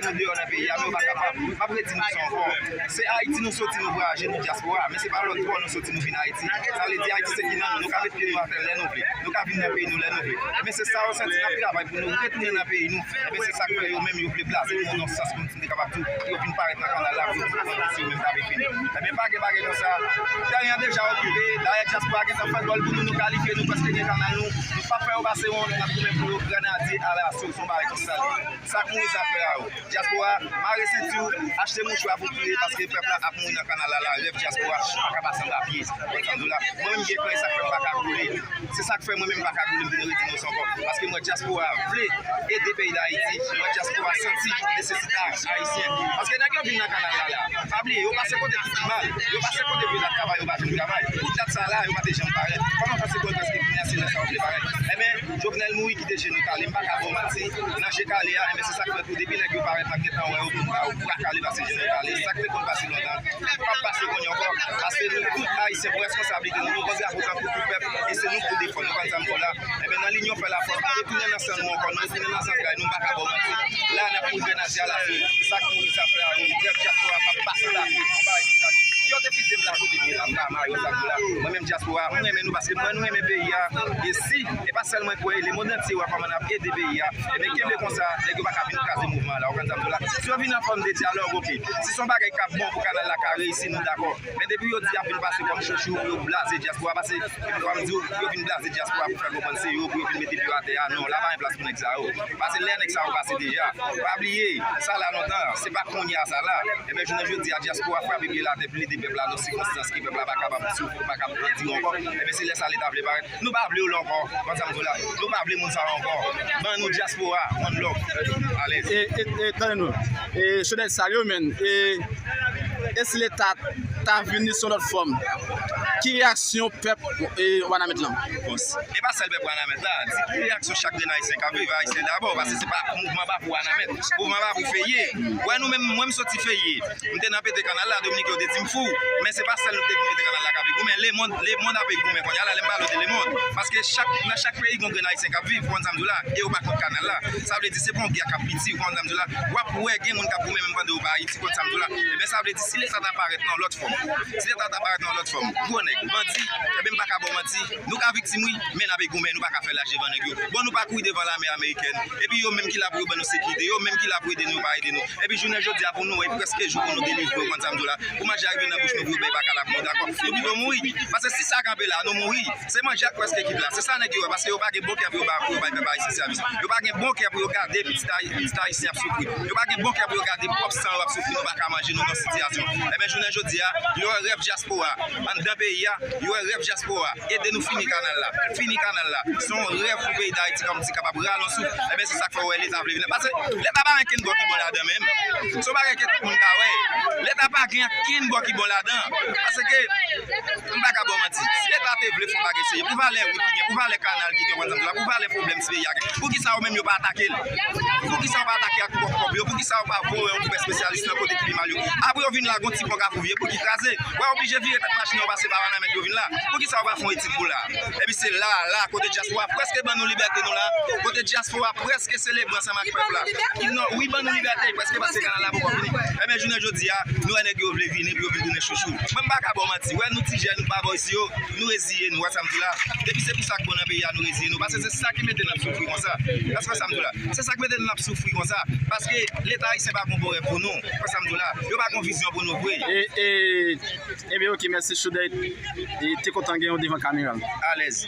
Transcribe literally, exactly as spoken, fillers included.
nou deyò nan peyi a, men yo pa kapab. M ap redi nou sa ankò. Se Ayiti nou soti, nou vwayaje, nou dyaspora, men se pa lòt bò nou soti, nou vin Ayiti. Sa vle di Ayiti se ki nan nou. Nou ka met pye nou atè lè nou vle. Nou ka vin nan peyi nou lè nou vle. Ebyen, se sa yo santi, n ap travay pou nou retounen nan peyi nou. Ebyen, se sa k fè yo menm yo vle blaze nou nan sans pou nou te kapab di w, pou yo vin parèt nan kanal la, pou yo vin pran plis yo menm k ap vini. Ebyen, pa gen bagay konsa. Tèren an deja okipe. Dayè, dyaspora gentan fè gòl pou nou, nou kalifye, nou prèske gen kanal nou. Nou p ap fè yo pase wont, n ap goumen pou yo, grenadye alaso, se yon bagay konsa l ye. Sa k mouri, zafè a yo. Dyaspora, mare senti w, achte mouchwa pou w kriye, paske pèp la ap mouri nan kanal la, la, rèv dyaspora pa ka pase anba pye. Konprann sa m di w la? Mwen menm, gen kran, e sa k fè m pa ka koule. Se sa k fè mwen menm m pa ka koule, m vin redi nou sa ankò. Paske m wè dyaspora vle ede peyi Dayiti, m wè dyaspora santi nesesite ayisyen. Paske nèg yo vin nan kanal la la. Pa bliye, yo pase kote ki pi mal, yo pase kote vye la travay, yo pa jwenn travay. Pou dat sa la, yo pa te janm parèt. Kòman fè se bon prèske vini a se lè sa yo vle parèt? Enben, Jovenel mouri, kite je nou kale, m pa ka ba w manti. Nan je kale a, enben, se sa k fè tou, depi nèg yo parèt, n ap gentan wè yo, pou yo pa kale pase je nou kale. Sa k te konn pase lontan, li p ap pase kounye a ankò. Paske nou tout Ayisyen, pou responsablite nou, nou pran drapo tankou tout pèp, e se nou pou defann, ou konprann sa m di w la? Enben, nan linyon fè lafòs, nou retounen nan san nou ankò, nou retounen nan zantray nou, m pa ka ba w manti. La, n ap mouri grenadye alaso, sa k mouri zafè a, yo, grèv dyaspora p ap pase la, yon bagay konsa. Si yo te kite m la kote m ye la, m pa mare yo sa m di w la. Mwen menm dyaspora, m renmen nou paske mwen nou renmen peyi a, e si, e pa sèl mwen k wè, lemonn antye wè kòman n ap ede peyi a, enben, kenbe konsa, nèg yo pa ka vin kraze mouvman an la, ou konprann sa m di w la? Si yo vin an fòm de dyalòg, oke. Si se yon bagay k ap bon pou kanal la ka reyisi, nou dakò. Men depi yo di y ap vin pase kòm chouchou, pou yo blaze dyaspora, pase, m di w, pou yo vin blaze dyaspora pou fè konprann se yo, pou yo vin mete pye yo atè a, non, la pa gen plas pou nèg sa yo. Pase lè nèg sa yo pase deja. Pa bliye, sa la lontan, se pa kounye a sa la. Enben, jounen jodi a, dyaspora frape pye l atè pou l ede pèp la nan sikonstans ke pèp la pa kapab soufri, pa kapab andire ankò. Enben, se lè sa Leta vle parèt. Nou pa vle yo la ankò. Konn sa m di w la? Nou pa vle moun sa yo ankò. Ban nou dyaspora, one love. Alèz. E, e, e, tande nou. E, Chodèy, salye w, men. E, e si Leta ta vini sou lòt fòm? Ki reyaksyon pèp, e, Wanament lan? Bon, s-, e pa sèl pèp Wanament la. Di ki reyaksyon chak grenn Ayisyen k ap viv, Ayisyen dabò, paske se pa, mouvman pa pou Wanament. Mouvman pa pou Feye. Wè nou menm, mwen m soti Feye. M te nan pete kanal la, Dominik yo te di m fou. Men se pa sèl nou te vin pete kanal la k ap goumen. Lemonn, lemonn ap goumen kounye a la, lè m pale w de lemonn. Paske chak, nan chak peyi, gon grenn Ayisyen k ap viv, ou konn sa m di w la, e yo pa kont kanal la. Sa vle di, se pa yon gè k ap piti, ou konn sa m di w la. W ap wè gen moun k ap goumen menm pandan yo pa Ayiti, ou konn sa m di w la. Ebyen, sa vle di, si Leta ta parèt nan lòt fòm, si Leta ta parèt nan lòt fòm, gwo nèg, bandi, ebyen, m pa ka ba w manti, nou ka viktim, wi, men n ap goumen, nou pa ka fè laj devan nèg yo. Bon, nou pa kouri devan lame amerikèn. Epi yo menm ki la pou yo ban nou sekirite, yo menm ki la pou ede nou, yo pa ede nou. Epi jounen jodi a pou nou, e prèske jou pou nou delivre, ou konn sa m di w la. Pou manje a rive nan bouch nou, pou yo bay baka la pou nou, dakò? Nou pito mouri. Paske si sa kanpe la, nou mouri. Se manje a k prèske kit la. Se sa nèg yo wè, paske yo pa gen bon kè pou yo ba, pou yo bay pèp ayisyen sèvis. Yo pa gen bon kè pou yo gade pitit ay-, pitit ayisyen ap soufri. Yo pa gen bon kè pou yo gade pwòp san yo ap soufri, nou pa ka manje, nou nan sitiyasyon. Ebyen, jounen jodi a, yo wè rèv dyaspora anndan peyi a, yo wè rèv dyaspora. Ede nou fini kanal la. Fini kanal la. Se yon rèv pou peyi Dayiti kòmsi kapab rale yon souf. Ebyen, se sa k fè w wè Leta vle vin. Paske Leta pa gen kenn bò ki bon ladan menm. Se yon bagay ke tout moun ka wè. Leta pa gen kenn bò ki bon ladan. Paske, m pa ka ba w manti. Si Leta te vle fè yon bagay serye, pou valè wout ki gen, pou valè kanal ki gen, konn sa m di w la, pou valè pwoblèm ti peyi a gen, poukisa yo menm yo pa atake l? Poukisa yo pa atake ak pwòp kòb yo? Poukisa yo pa voye yon gwoup espesyalist nan kote ki pi mal yo? Apre yo vin la, gon ti pon Kafou Vye pou ki kraze. W a oblije vire tèt machin nan, w pase pa Wanament, yo vin la. Poukisa yo pa fè yon etid pou la? Epi se la, la, kote dyaspora prèske ban nou libète nou la, kote dyaspora prèske selebre ansanm ak pèp la. Non, wi, ban nou libète, prèske pase kanal la poko fini. Ebyen, jounen jodi a, nou wè nèg yo vle vini pou yo vin tounen chouchou. Mwen, m pa ka ba w manti, wè nou ti jèn, nou pa bò isi yo, nou reziye nou, wè sa m di la. Depi se pou sa k bon nan peyi a, nou reziye nou, paske se sa ki mete n ap soufri konsa. Èske wè sa m di la? Se sa k mete n ap soufri konsa, paske Leta ayisyen pa gon bon rèv pou nou, wè sa m di la. Yo pa gon vizyon pou nou vre. E, e, Ebyen, oke, mèsi, Choudèy. E, te kontan gen w devan kamera m. Alèz.